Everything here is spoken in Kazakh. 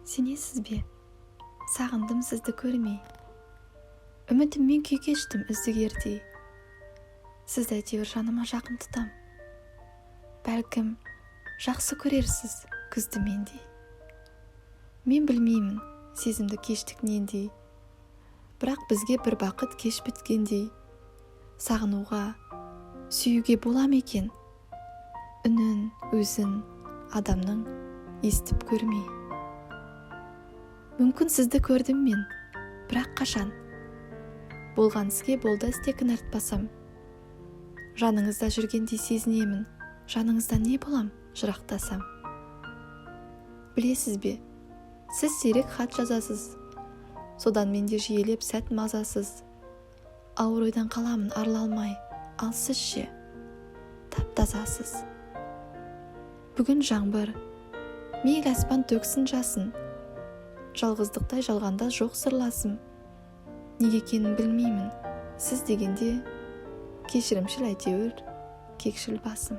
Сенесіз бе, сағындым сізді көрмей. Үмітіммен күй кештім үздігердей. Сізді әйтеуір жаныма жақын тұтам. Бәлкім, жақсы көрерсіз күзді мендей. Мен білмеймін, сезімді кештік нендей. Бірақ бізге бір бақыт кеш біткендей. Сағынуға, сүюге бола ма екен? Үнін, өзін, адамның естіп көрмей. Мүмкін, сізді көрдім мен, бірақ қашан? Болған іске болды істе кінәратпасам. Жаныңызда жүргендей сезінемін, жаныңыздан не болам жырақтасам? Білесіз бе, сіз сирек хат жазасыз. Содан менде жиелеп сәт мазасыз. Ауыр ойдан қаламын арыла алмай, ал сіз ше? Тап-тазасыз. Бүгін жаңбыр, мейлі, аспан төксін жасын. Жалғыздықтай жалғанда жоқ сырласым. Неге екенін білмеймін, сіз дегенде кешірімшіл әйтеуір кекшіл басым.